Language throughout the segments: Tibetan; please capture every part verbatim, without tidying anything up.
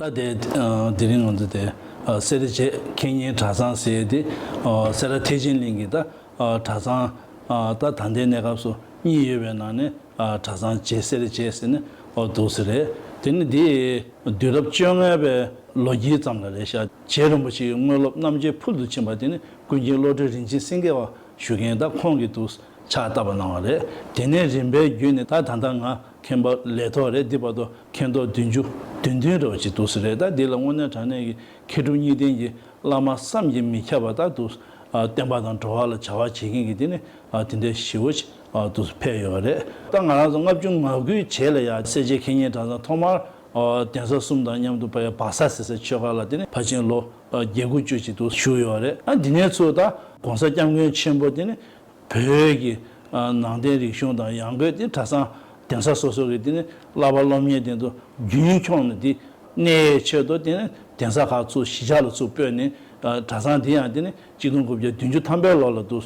ད་དེ་དེ་རིང་ང་ཚོ་དེ་སེ་ར་བྱེས་ཁེ་ཉིན་གྲྭ་ཚང་ཟེར་དེ་སེ་ར་ཐེག་ཆེན་གླིང་གི་ད་གྲྭ་ཚང་ད་ད་ལྟའི་གནས་སྐབས་སུ་གཉིས་ཡོད་པའི་ནང་ནས་གྲྭ་ཚང་བྱེས་སེ་ར་བྱེས་ཟེར་ནས་འདུག་ཟེར་རེད། དེ་ནི་འདི་དུས་རབས་བཅོ་ལྔ་པའི་ལོ་དཀྱིལ་ཙམ་ལ་རེད་ཤག་རྗེ་རིན་པོ་ཆེའི་དངོས་སློབ་རྣམ་འབྱེད་ཕུལ་དུ་ཕྱིན་པ་དེ་ནི་ཀུན་མཁྱེན་བློ་གྲོས་རིན་ཆེན་སེང་གེ་བ་ཞུ་མཁན་ད་ཁོང་གིས་འདུག་ཕྱག་བཏབ་པ་གནང་བ་རེད། དེ་ནས་རིམ་པས་བརྒྱུད་ནས་ད་ད་ལྟ་ང་མཁན་པ་ལས་ཐོག་རེད། འདི་བར་དུ་མཁན་ཐོག་བདུན་ཅུ་དོན་བདུན་རེ་བ་ཅིག་འདུག་ཟེར་རེད། ད་འདི་ལ་དངོས་གནས་དྲང་གནས་ཀྱི་མཁས་གྲུབ་གཉིས་ལྡན་གྱི་བླ་མ་བསམ་གྱིས་མི་ཁྱབ་པ་ད་འདུག་བསྟན་པ་དང་འགྲོ་བ་ལ་བྱ་བ་བྱེད་མཁན་གྱི་དེ་ནི་དེ་འདྲའི་ཞེ་པོ་ཅིག་འདུག་ཕེབས་ཡོད་རེད། ད་ང་རང་ཚོ་ལྔ་བཅུ་ང་དགུའི་རྗེས་ལ་ཡང་སེར་བྱེས་ཁེ་ཉིན་གྲྭ་ཚང་ཐོག་མར་གདན་ས་གསུམ་དང་མཉམ་དུ་བ་ཡ་བག་ཚ་ཟེར་སའི་ཆོས་སྒར་ལ་དེ་ནི་ཕལ་ཆེར་ལོ་བརྒྱད་དགུ་བཅུ་ཅིག་འདུག་བཞུགས་ཡོད་རེད། ཨ་འདི་ནས་ཚུར་ད་༸གོང་ས་༸སྐྱབས་མགོན་ཆེན་པོ་དེ་ནི་བོད་ཀྱི་ནང་བསྟན་རིག་གཞུང་དང་ཡང་སྒོས་དེ་གྲྭ་ཚང་གདན་ས་སོ་སོ་གི་དེ་ནི་བསླབ་པ་སློབ་གཉེར་དེ་ཚོ་རྒྱུན་འཁྱོངས་ནས་དེ་གནས་ཡས་ཆེད་དུ་དེ་ནི་གདན་ས་ཁག་ཚུར་གཞིས་ཆགས་ལ་ཚུར་སྤོས་ནས་གྲྭ་ཚང་དེ་ཡང་དེ་ནི་གཅིག་སྟོང་དགུ་བརྒྱ་བདུན་ཅུ་ཐམ་པའི་ལོ་ལ་དུ་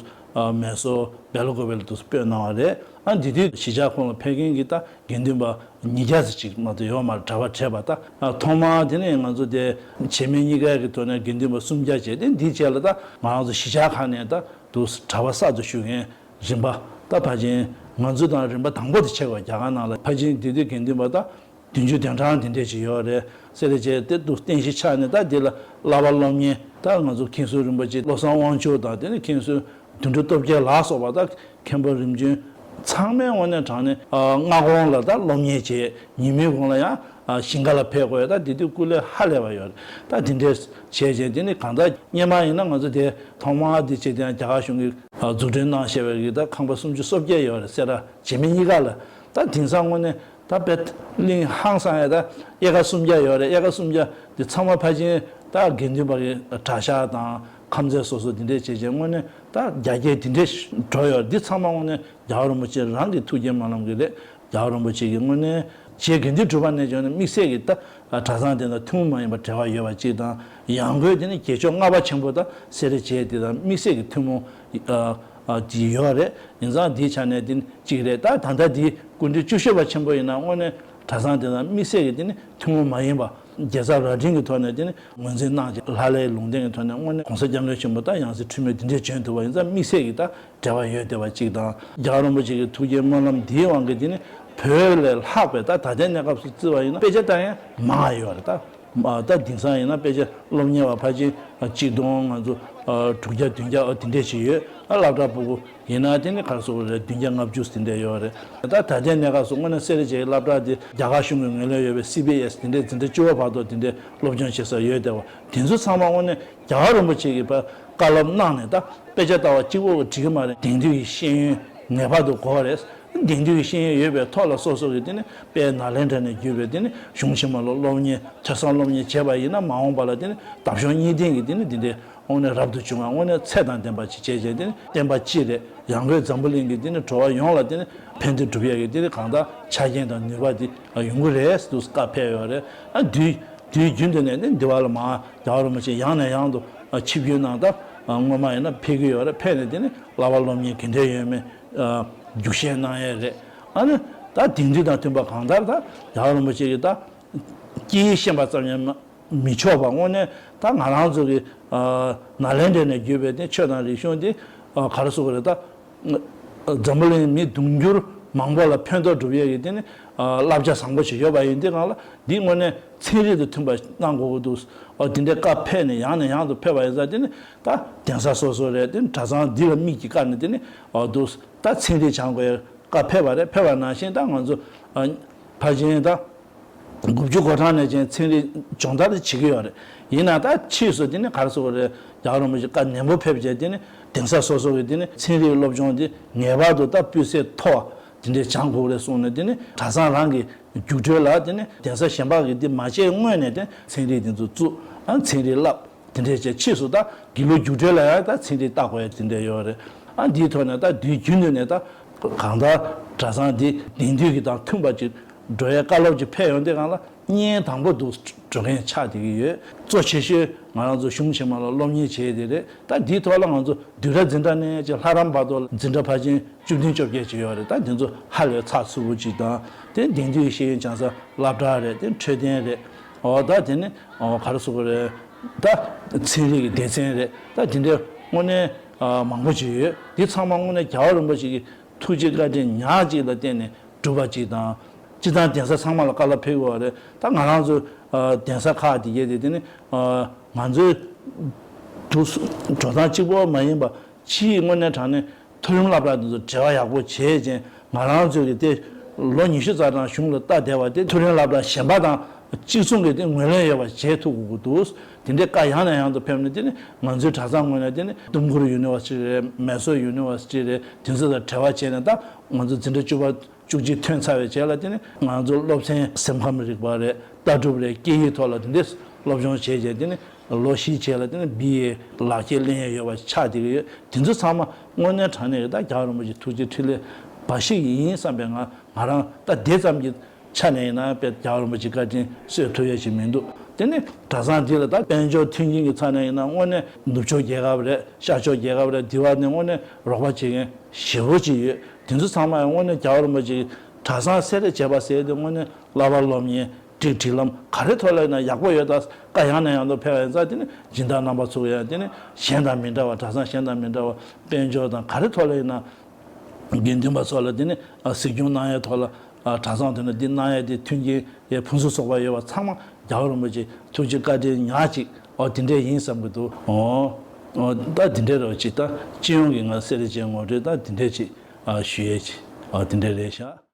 མེ་སོར་སྦེལ་ཀོབ་ལ་དུ་སྤོས་གནང་བ་རེད། ཨ་འདི་དུས་གཞིས་ཆགས་ཁོངས་ལ་ཕེབས་མཁན་གྱི་ད་དགེ་འདུན་པ་ཉིས་བརྒྱ་ཙམ་ཅིག་མ་གཏོགས་ཡོད་མ་རེད། གྲྭ་པ་བྲལ་བ་ད། ཨ་ཐོག་མར་དེ་ནས་ང་ཚོ་དེ་བྱེས་སྨད་གཉིས་ཀའི་གི་ཐོག་ནས་དགེ་འདུན་པ་སུམ་བརྒྱ་བྱས་ཏེ་འདིའི་རྗེས་ལ་ད་ང་རང་ཚོ་གཞིས་ཆགས་ཁག་ནས་ད་དུ་གྲྭ་པ་གསར་དུ་ཞུགས་མཁན་རིམ་པ་ད་ཕལ་ཆེར་ང་ཚོ་དང་རིམ་པ་དང་པོ་དེ་ཆགས་པ་རྒྱ་གར་ནང་ལ་ཕལ་ཆེར་དེ་དུས་དགེ་འདུན་པ་ད་བདུན་ཅུ་དོན་གྲངས་དེ་འདྲས་ཅིག་ཡོད་རེད། སེ་ར་བྱེས་དེ་དུ་རྟེན་གཞི་ཆགས་ནས་ད་དེ་ལ་བསླབ་པ་སློབ་གཉེར་ད་ང་ཚོ་མཁན་ཟུར་རིན་པོ་ཆེ་བློ་བཟང་དབང་ཕྱུག་དང་དེ་ནས་མཁན་ཟུར་དོན་གྲུབ་སྟོབས་རྒྱལ་ལ་སོགས་པ་ད་མཁན་པོ་རིམ་བྱོན་ཚང་མའི་དངོས་གནས་དྲང་གནས་སྔ་དགོང་ལ་ད་སློབ་གཉེར་བྱས། ཉི་མའི་གུང་ལ་ཡང་ཞིང་ཁ་ལ་ཕེབས་དགོས། ད་དེ་དུས་སྐུ་ལས་ཧ་ལས་པ་ཡོད་རེད། ད་དེ་འདྲས་བྱས་བྱས་དེ་ནི་གང་ལྟར་སྔོན་མ་ཡིན་ན་ང་ཚོ་དེ་ཐོག་མར་དེ་བྱས་དེ་ཡང་རྒྱ་གར་གཞུང་གིས་འཛུགས་སྐྲུན་གནང་བཞག་པའི་གི་ད་ཁང་པ་སུམ་ཅུ་སོ་བརྒྱད་ཡོད་རེད། སེ་ར་བྱེས་སྨད་གཉིས་ཀ་ལ། ད་དེང་སང་དངོས་གནས་ད་དཔེ་གླིང་ཧང་སང་ཡ་ད་དབྱེ་ཁག་སུམ་བརྒྱ་ཡོད་རེད། དབྱེ་ཁག་སུམ་བརྒྱ་དེ་ཚང་མ་ཕལ་ཆེར་ད་དགེ་འདུན་པ་གི་གྲྭ་ཤག་དང་ཁང་ཚན་སོ་སོ་དེ་འདྲས་བྱས་བྱས་དངོས་གནས་ད་རྒྱ་སྐྱེད་དེ་འདྲས་འགྲོ་ཡོད་རེད། འདི་ཚང་མ་དངོས་གནས་རྒྱལ་བ་རིན་པོ་ཆེ་རང་གི་ཐུགས་བསྐྱེད་སྨོན་ལམ་གྱིས་རེད། རྒྱལ་བ་རིན་པོ་ཆེ་གིས་དངོས་གནས་རྗེ་དགེ་འདུན་གྲུབ་པ་ནས་བྱུང་ནས་དམིགས་བསལ་གྱི་ད་གྲྭ་ཚང་དེ་དང་ཐུན་མོང་མ་ཡིན་པ་འབྲེལ་བ་ཡོད་པ་གཅིག་དང་། ཡང་སྒོས་དེ་ནི་དགེ་ཕྱོགས་ལྔ་པ་ཆེན་པོ་དང་སེ་ར་བྱེས་དེ་དང་དམིགས་བསལ་གྱི་ཐུན་མོང་ཨ་ཨ་དེ་ཡོད་རེད། ཡིན་ཙང་དེའི་ཆ་ནས་དེ་ནི་གཅིག་རེད། ད་ད་ལྟ་དེ་སྐུ་ཕྲེང་བཅུ་བཞི་པ་ཆེན་པོ་ཡིན་ན་དངོས་གནས་གྲྭ་ཚང་དེ་དང་དམིགས་བསལ་གྱི་དེ་ནི་ཐུན་མོང་མ་ཡིན་པ་དགེ་རྩ་རྭ་སྒྲེང་གི་ཐོག་ནས་དེ་ནི་ངོས་འཛིན་གནང་བྱས་ལྷ་ལས་ལུང་བསྟན་གྱི་ཐོག་ནས་དངོས་གནས་༸གོང་ས་༸སྐྱབས་མགོན་ཆེན་པོ་དང་ཡང་སྲིད་འཁྲུལ་མེད་དེ་འདྲས་བྱོན་ཐུབ་པ་ཡིན་ཙང་དམིགས་བསལ་གྱི་ད་འབྲེལ་བ་ཡོད་བསྡད་པ་གཅིག་དང་། རྒྱལ་བ་རིན་པོ་ཆེ་གི་ཐུགས་བསྐྱེད་སྨོན་ལམ་འདིའི་དབང་གིས་དེ་ནི་བོད་ལས་ལྷག་པའི་ད་ད་ལྟའི་གནས་སྐབས་སུ་བརྩི་བ་ཡིན་ན་དཔེ་ཆ་ལྟ་མཁན་མང་ང་ཡོད་རེད་ད། ད་དེང་སང་ཡིན་ན་དཔེ་ཆ་སློབ་གཉེར་བ་ཕལ་ཆེར་གཅིག་སྟོང་ང་ཚོ་དྲུག་བརྒྱ་བདུན་བརྒྱ་དེ་འདྲས་ཅིག་ཡོད། ཨ་སློབ་གྲྭ་ཕྲུ་གུ་ཡིན་ན་དེ་ནི་ག་རེ་ཟེར་དགོས་རེད། བདུན་བརྒྱ་ལྔ་བཅུ་དེ་འདྲས་ཡོད་རེད། ད་ད་ལྟའི་གནས་སྐབས་སུ་དངོས་གནས་སེ་ར་བྱེས་ཀྱི་སློབ་གྲྭ་དེ་རྒྱ་གར་གཞུང་གི་ངོས་ལེན་ཡོད་པའི་སི་བི་ཨེ་སི་དེ་འདྲས་འཛིན་གྲྭ་བཅུ་པ་བར་དུ་དེ་འདྲས་སློབ་སྦྱོང་བྱེད་ས་ཡོད་བསྡད་པ་དེ་ཚོ་ཚང་མ་དངོས་གནས་རྒྱལ་བ་རིན་པོ་ཆེ་གིས་ཕར་བཀའ་སློབ་གནང་ནས་ད་དཔེ་ཆ་ལྟ་བ་གཅིག་པོ་གིས་འགྲིག་གི་མ་རེད། དེང་དུས་ཀྱི་ཤེས་ཡོན་ངེས་པར་དུ་དགོས་རེད། དེང་དུས་ཀྱི་ཤེས་ཡོན་ཡོད་པའི་ཐོག་ལ་སོ་སོ་གིས་དེ་ནི་དཔལ་ནཱ་ལེནྡྲ་ནས་བརྒྱུད་པའི་དེ་ནི་གཞུང་ཕྱི་མ་ལ་སློབ་གཉེར་ཐོས་བསམ་སློབ་གཉེར་བྱས་པ་ཡིན་ན་མ་འོངས་པ་ལ་དེ་ནི་དག་སྦྱོང་གཉིས་ལྡན་གྱི་དེ་ནི་དེ་འདྲའི་དངོས་གནས་རབ་ཏུ་བྱུང་བ་དངོས་གནས་ཚད་དང་ལྡན་པ་ཅིག་བྱས་བྱས་དེ་ནི་བསྟན་པ་སྤྱི་རེད། ཡང་སྒོས་འཛམ་བུ་གླིང་གི་དེ་ནི་འགྲོ་བ་ཡོངས་ལ་དེ་ནི་ཕན་བདེ་སྒྲུབ་ཡག་གི་དེ་ནི་གང་ལྟར་ཆ་རྐྱེན་དང་ནུས་པ་དེ་ཡོང་གི་རེད་འདུག་བཀའ་ཕེབས་ཡོད་རེད། ཨ་དུས་དུས་རྒྱུན་དུ་ནས་ནི་འདི་བ་ལ་མ་རྒྱལ་བ་རིན་པོ་ཆེ་ཡང་ནས་ཡང་དུ་ཆིབས་བསྒྱུར་གནང་སྟབས་སྔོན་མ་ཡིན་ན་ཕེབས་ཀྱི་ཡོད་རེད། ཕེབས་ནས་དེ་ནི་བསླབ་པ་སློབ་གཉེར་ག་འདྲས་ཡོད་མེད་རྒྱུགས་བཤད་གནང་ཡས་རེད། ཨ་ནི་ད་དེང་དུས་དང་མཐུན་པ་གང་ལྟར་ད་རྒྱལ་བ་རིན་པོ་ཆེ་གིས་ད་སྐད་ཡིག་ཤེས་པ་ཙམ་ཡང་མ་མི་ཆོག་པ་དངོས་གནས་ད་ང་རང་ཚོ་གི་ནཱ་ལེནྡྲ་ནས་བརྒྱུད་པའི་དེ་ཆོས་དང་རིག་གཞུང་དེ་ག་རེ་ཟེར་དགོས་རེད་ད། འཛམ་བུ་གླིང་མི་དུང་ཕྱུར་མང་པོ་ལ་ཕན་ཐོགས་སྒྲུབ་ཡས་ཀྱི་དེ་ནི་བསླབ་བྱ་བཟང་པོ་ཞིག་ཡོད་པ་ཡིན་དུས་སྒང་ལ་འདི་དངོས་གནས་ཚན་རིག་དང་མཐུན་པ་གནང་དགོས་ཀྱི་འདུག་འོ་དེ་འདྲའི་བཀའ་ཕེབས་ནས་ཡང་ནས་ཡང་དུ་ཕེབས་པ་ཡིན་ཙང་དེ་ནི་ད་གདན་ས་སོ་སོ་རེད། དེ་ནི་གྲྭ་ཚང་འདི་ལ་དམིགས་ཀྱིས་བཀར་ནས་དེ་ནི་འོ་འདུག་ད་ཚན་རིག་སྦྱང་དགོས་ཡས་བཀའ་ཕེབས་པ་རེད། ཕེབས་པ་ནང་བཞིན་ད་ང་ཚོ་ཕལ་ཆེར་ད། དགུ་བཅུ་གོ་གྲངས་ནས་ཀྱང་ཚན་རིག་སྦྱོང་བརྡར་དེ་བྱེད་ཀྱི་ཡོད་རེད། ཡིན་ན་ད་ཕྱིས་སུ་དེ་ནི་ག་རེ་ཟེར་དགོས་རེད། རྒྱལ་བ་རིན་པོ་ཆེ་བཀའ་ནན་པོ་ཕེབས་རྗེས་དེ་ནི་གདན་ས་སོ་སོ་གི་དེ་ནི་ཚན་རིག་སློབ་སྦྱོང་དེ་ངེས་པར་དུ་ད་སྤུས་ཚད་མཐོ་བ་དེ་འདྲས་སྦྱང་དགོས་རེད་གསུངས་ནས་དེ་ནི་གྲྭ་ཚང་རང་གི་རྒྱུགས་སྤྲོད་ལ་དེ་ནི་གདན་ས་གཞན་པ་གི་དེ་མ་བྱས་སྔོན་ནས་དེ་ཚན་རིག་དེ་ཚོ་བཙུགས། ཨ་ཚན་རིག་བསླབ། དེ་འདྲས་བྱས་ཕྱིས་སུ་ད་དགེ་ལུགས་རྒྱུགས་སྤྲོད་ལ་ཡང་ད་ཚན་རིག་ལྟ་དགོས་ཡ་དེ་འདྲས་ཡོད་རེད། ཨ་འདིའི་ཐོག་ནས་ད་དུས་རྒྱུན་དུ་ནས་ད་གང་ལྟར་གྲྭ་ཚང་འདི་དེང་དུས་ཀྱི་དང་མཐུན་པ་ཅིག་འགྲོ་ཡའི་བཀའ་སློབ་ཅིག་ཕེབས་ཡོང་དུས་སྒང་ལ་བརྙན་དང་པོ་འདུག་འགྲོ་མཁན་ཆགས་བསྡད་ཀྱི་ཡོད། གཙོ་ཆེ་ཤོས་ང་རང་ཚོ་གཞུང་ཕྱི་མ་ལ་སློབ་གཉེར་བྱས་དེ་རེད། ད་འདིའི་ཐོག་ལ་ང་ཚོ་བསྡུས་གྲྭ་འཛིན་གྲྭ་ནས་ཅིག་ལྷ་རམས་བར་དུ་འཛིན་གྲྭ་ཕལ་ཆེར་བཅུ་བདུན་བཅོ་བརྒྱད་ཅིག་ཡོད་རེད། ད་འདི་ཚོ་ཧ་ལས་ཚགས་ཚུད་པོ་ཅིག་དང་དེ་དེང་དུས་ཀྱི་ཤེས་ཡོན་སྦྱང་ས་སློབ་གྲྭ་རེད། དེ་འཕྲོད་བསྟེན་རེད། ཨོ་ད་དེ་ནི་ཨོ་ག་རེ་ཟེར་དགོས་རེད། ད་ཚན་རིག་གི་སྡེ་ཚན་རེད། ད་དེ་འདྲའི་དངོས་གནས་ཨ་མང་པོ་ཅིག་ཡོད། དེ་ཚང་མ་དངོས་གནས་རྒྱལ་བ་རིན་པོ་ཆེ་གི་ཐུགས་རྗེ་བཀའ་དྲིན་ཉག་གཅིག་ལ་བརྟེན་ནས་གྲུབ་པ་ཅིག་དང་། སྤྱིར་བཏང་གདན་ས་ཚང་མ་ལ་བཀའ་སློབ་ཕེབས་དགོས་པ་རེད། ད་ང་རང་ཚོ་ཨ་གདན་ས་ཁག་དེ་གའི་དེ་དེ་ནི་ཨ་ང་ཚོའི་དུ་འགྲོ་སྟངས་གཅིག་པོ་མ་ཡིན་པ། ཕྱིའི་དངོས་གནས་དྲང་གནས་མཐོ་རིམ་སློབ་གྲྭ་དེ་ཚོ་འབྲེལ་བ་ཡག་པོ་བྱས་རྗེས། ང་རང་ཚོའི་གི་དེ་ལོ་ཉི་ཤུ་རྩ་གྲངས་གཞུང་ལ་ལྟ་བསྡད་པ་དེ། མཐོ་རིམ་སློབ་གྲྭ་གཞན་པ་དང་གཅིག་མཚུངས་ཀྱི་དེ་ངོས་ལེན་ཡོད་པ་བྱེད་ཐུབ་དགོས་ཀྱི་འདུག། དེ་འདྲའི་བཀའ་ཡང་ནས་ཡང་དུ་ཕེབས་ནས། དེ་ནི་ང་ཚོའི་གྲྭ་ཚང་ངོས་ནས་དེ་ནི་ཏུམ་ཀུར་ཡུ་ནི་ཝར་སི་ཊི་རེད། མེ་སོར་ཡུ་ནི་ཝར་སི་ཊི་རེད། དེ་ཚོ་དང་འབྲེལ་བ་བྱས་ནས། ད་ང་ཚོ་འཛིན་གྲྭ་བཅུ་པ་བཅུ་གཅིག་ཐོན་ཚར་བའི་རྗེས་ལ་དེ་ནི་ང་ཚོ་སློབ་ཚན་སེམས་ཁམས་རིག་པ་རེད། ལྟ་གྲུབ་རེད། སྐད་ཡིག་ཐོག་ལ་དེ་འདྲའི་སློབ་སྦྱོང་བྱས་རྗེས། དེ་ནི་ལོ་བཞིའི་རྗེས་ལ་དེ་ནི་བི་ཨེ་ལག་ཁྱེར་ལེན་ཡས་ཡོད་པ་ཆགས་བསྡད་ཀྱི་ཡོད། དེ་ཚོ་ཚང་མ་དངོས་གནས་དྲང་གནས་ཀྱི་ད་རྒྱལ་བ་རིན་པོ་ཆེ་ཐུགས་རྗེ་ཕྲིན་ལས་འབའ་ཞིག་ཡིན་བསམ་པའི། ང་ང་རང་ད་དེ་ཙམ་གྱི་ཆ་ནས་ཡིན་ན་དཔེ་རྒྱལ་བ་རིན་པོ་ཆེ་བཀའ་དྲིན་གསོས་ཐུབ་ཡས་ཞིག་མི་འདུག། དེ་ནི་གྲྭ་ཚང་འདི་ལ་ད་དཔལ་འབྱོར་མཐུན་རྐྱེན་གྱི་ཆ་ནས་ཡིན་ན། དངོས་གནས་ནུབ་ཕྱོགས་རྒྱལ་ཁབ་རེད། ཤར་ཕྱོགས་རྒྱལ་ཁབ་རེད། འདི་བ་ནི་དངོས་གནས་རོགས་པ་བྱེད་མཁན་ཞེ་པོ་ཅིག་ཡོད། དེ་ཚོ་ཚང་མ་ཡང་དངོས་གནས་རྒྱལ་བ་རིན་པོ་ཆེ་གི་གྲྭ་ཚང་སེ་ར་བྱེས་པ་ཟེར་དེ་དངོས་གནས་བསླབ་པ་སློབ་གཉེར་སྒྲིག་སྒྲིག་ལམ་ག་རེ་ཐོག་ལ་ཡིན་ན་ཡག་པོ་ཡོད། ད་བཀའ་ཡང་ནས་ཡང་དུ་ཕེབས་པ་ཡིན་ཙང་། དེ་ནི་སྦྱིན་བདག་རྣམ་པ་ཚོ་ཡང་དེ་ནི་གཞན་དང་མི་འདྲ་བ། གྲྭ་ཚང་གཞན་དང་མི་འདྲ་བ། དཔལ་འབྱོར་དང་ག་རེ་ཐོག་ལ་ཡིན་ན། དགེ་འདུན་པ་ཚོ་ལ་དེ་ནི་ཨ་གཟིགས་སྐྱོང་གནང་ཡས་ཐོག་ལ། ཨ་གྲྭ་ཚང་དེ་ནི་འདི་གནང་ཡས་དེ་མཐུན་རྐྱེན་ཡས་ཕུན་སུམ་ཚོགས་པ་ཡོད་པ་ཚང་མ་རྒྱལ་བ་རིན་པོ་ཆེ་ཐུགས་རྗེ་བཀའ་དྲིན་ཉག་གཅིག། ཨོ་དེ་འདྲས་ཡིན་བསམ་གྱི་འདུག། ཨོ་ཨོ་ད་དེ་འདྲས་རོ་ཅིག། ད་སྤྱི་ཡོངས་ཀྱི་ང་སེ་ར་བྱེས་ངོ་སྤྲོད་ད་དེ་འདྲས་ཅིག་ཨ་ཞུ་ཡས་ཅིག། ཨོ་དེ་འདྲས་རེད་ཤག།